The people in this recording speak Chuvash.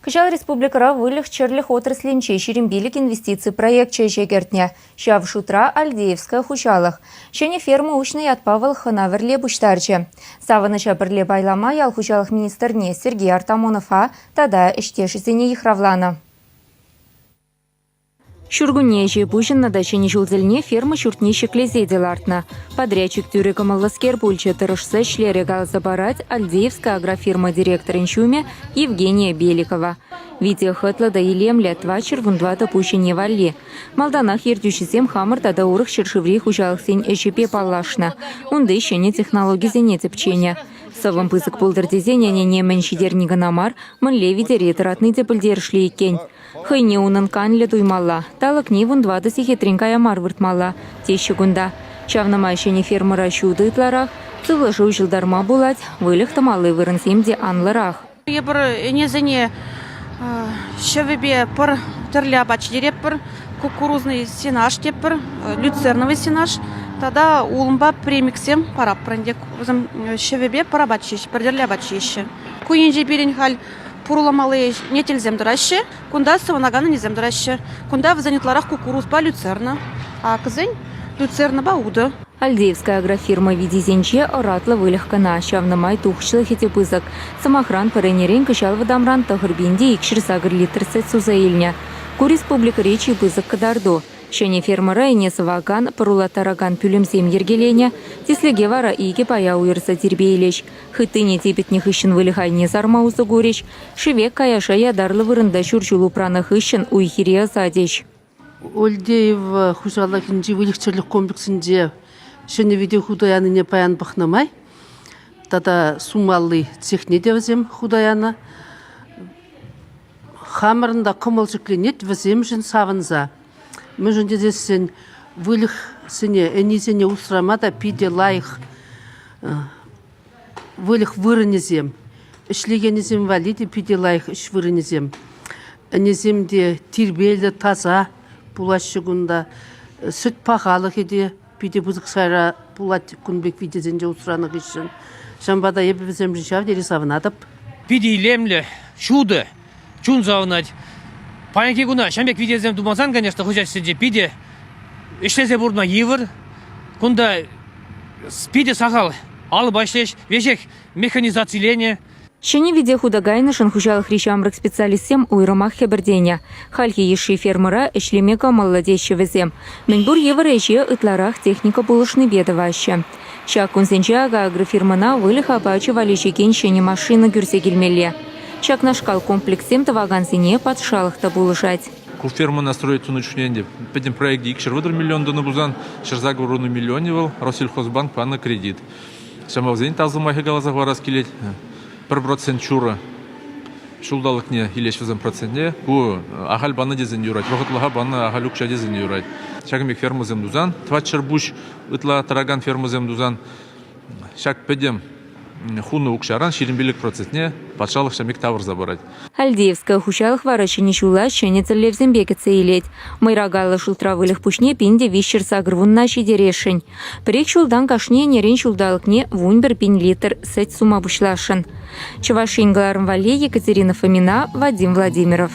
Кӑҫал республикӑра выльӑх-чӗрлӗх отраслӗнче 25 инвестици проекчӗ ӗҫе кӗртнӗ. Ҫав шутра Альдеевская хуҫалӑх. Ҫӗнӗ ферма уҫнӑ ятпа вӑл хӑна-вӗрле пуҫтарчӗ. Савӑнӑҫа пӗрле пайлама ял хуҫалӑх министрне Сергей Артамонова тата ӗҫтешӗсене йыхравланӑ. Ҫуркунне ӗҫе пуҫӑннӑ та ҫӗнӗ ҫул тӗлне ферма ҫуртне ҫӗклесе те лартнӑ. Подрядчик тӳрӗ кӑмӑллӑскер пулчӗ, тӑрӑшса ӗҫлерӗ, каласа парать Альдеевская агрофирма директорӗн ҫумӗ Евгения Беликова. Вите хӑтлӑ та илемлӗ, 414 пуҫ ӗне валли. Малтанах ертӳҫӗсем хамӑр тата урӑх ҫӗршыври хуҫалӑхсен ӗҫӗпе паллашнӑ, унти ҫӗнӗ технологисене тӗпченӗ. Сӑвӑм пысӑк пултӑр тесен ӗнене мӗн ҫитерни кӑна мар, мӗнле витере тӑратни те пӗлтерӗшлӗ иккен. Хӑйне унӑн канлӗ туймалла, талӑкне 14 сехетрен кая мар выртмалла, теҫҫӗ кунта. Ҫавна май ҫӗнӗ фермӑра ҫутӑ ытларах, сывлӑша уҫӑлтарма пулать, выльӑх тӑмалли вырӑнсем те анлӑрах. Эпир ӗнесене ҫӑвӗпе пӗр тӗрлӗ апат ҫитеретпӗр. Кукурузный сенаж тетпӗр, люцерновый сенаж тата улӑмпа премиксем паратпӑр ӗнтӗ. Вӗсем ҫӑвӗпе пӗр апат ҫеҫ, пӗр тӗрлӗ апат ҫиеҫҫӗ. Ку енче пирӗн халь пуруламалли нетелсем тӑраҫҫӗ. Кунта сӑвӑнакан ӗнесем тӑраҫҫӗ. Кунта вӗсен ытларах кукурузпа люцерна, а кӗсен люцернӑпа утӑ. Альдеевская агрофирма витисенче ӑратлӑ выльӑх кӑна, ҫавна май тухӑҫлӑхӗ те пысӑк. Сӑмахран, пӗр ӗнерен кӑҫал вӑтамран 9208 литр сӗт суса илнӗ. Ку республикӑри чи пысӑк кӑтарту. Ҫӗнӗ фермӑра ӗне сӑвакан, пӑрулаттаракан пӳлӗмсем йӗркеленӗ. Тислӗке вара икӗ пая уйӑрса тирпейлӗҫ. Хыттине типӗтнӗ хыҫҫӑн выльӑх айне сарма усӑ курӗҫ. Шӗвек каяша ятарлӑ вырӑнта ҫур ҫул упранӑ хыҫҫӑн уй-хире ӑсатӗҫ. Ольдеев хуҫалӑхӗнчи выльӑх-чӗрлӗх комплексӗнче ҫӗнӗ вите хута янине паян пӑхнӑ май тата сумалли цехне те вӗсем хута янӑ. Хамӑрӑн та кӑмӑл ҫӗкленет вӗсемшӗн савӑнса. Мӗншӗн тесессӗн выльӑхсене, ӗнисене усрама та питӗ лайӑх выльӑх вырӑнӗсем. Ӗҫлекенӗсем валли те питӗ лайӑх ӗҫ вырӑнӗсем. Ӗнесем те тирпейлӗ, таса пулаҫҫӗ кунта. Сӗт пахалӑхӗ те питӗ пысӑк шайра пулать кун пек витесенче усранӑ хыҫҫӑн. Ҫавӑнпа та эпӗ вӗсемшӗн ҫав тери савӑнатӑп. Питӗ илемлӗ, ҫутӑ, чун савӑнать. Паянхи куна ҫам пек витесем тумасан, конечно, хуҫасенче питӗ ӗҫлесе пурӑнма йывӑр. Кунта питӗ сахал алӑпа ӗҫлеҫ, веҫех механизациленӗ. Ҫӗнӗ вите хута кайнӑшӑн хуҫалӑхри ҫамрӑк специалистсем уйрӑмах хӗпӗртенӗ. Хальхи йышши фермӑра ӗҫлеме кӑмӑллӑ теҫҫӗ вӗсем. Мӗнпур йывӑр ӗҫе ытларах техника пулӑшнипе тӑваҫҫӗ. Ҫак кунсенче акӑ агрофирмӑна выльӑх апачӗ валеҫекен ҫӗнӗ машина кӳрсе килмелле. Ҫакнашкал комплекссем тӑвакансене патшалӑх та пулӑшать. Ку фермӑна строить тунӑ чухне ӗнтӗ пӗтӗм проекте 230 миллион тунӑ пулсан, 180 миллионӗ вӑл Россельхозбанк панӑ кредит. Ҫавӑнпа вӗсен тав сӑмахӗ каласа хӑварас килет. 1% ҫурӑ ҫулталӑкне илеҫ вӗсем процентне. Ку ахаль панӑ тесен юрать, вӑхӑтлӑха панӑ ахаль укҫа тесен юрать. Ҫакӑн пек фермӑсем тусан, 400 пуҫ ытла тӑракан фермӑсем тусан ҫак пӗтӗм хунӑ укҫаран 25 процентне патшалӑх ҫав пек тавӑрса парать. Альдеевская хуҫалӑх вара ҫӗнӗ ҫула ҫӗнӗ тӗллевсемпе кӗтсе илет. Мӑйракаллӑ шултра выльӑх пуҫне 1380 ҫитересшӗн. Пӗрех ҫултан кашни ӗнерен ҫулталӑкне 11 000 литр сӗт сума пуҫласшӑн. Чӑваш Ен кӑларӑм валли Екатерина Фомина, Вадим Владимиров.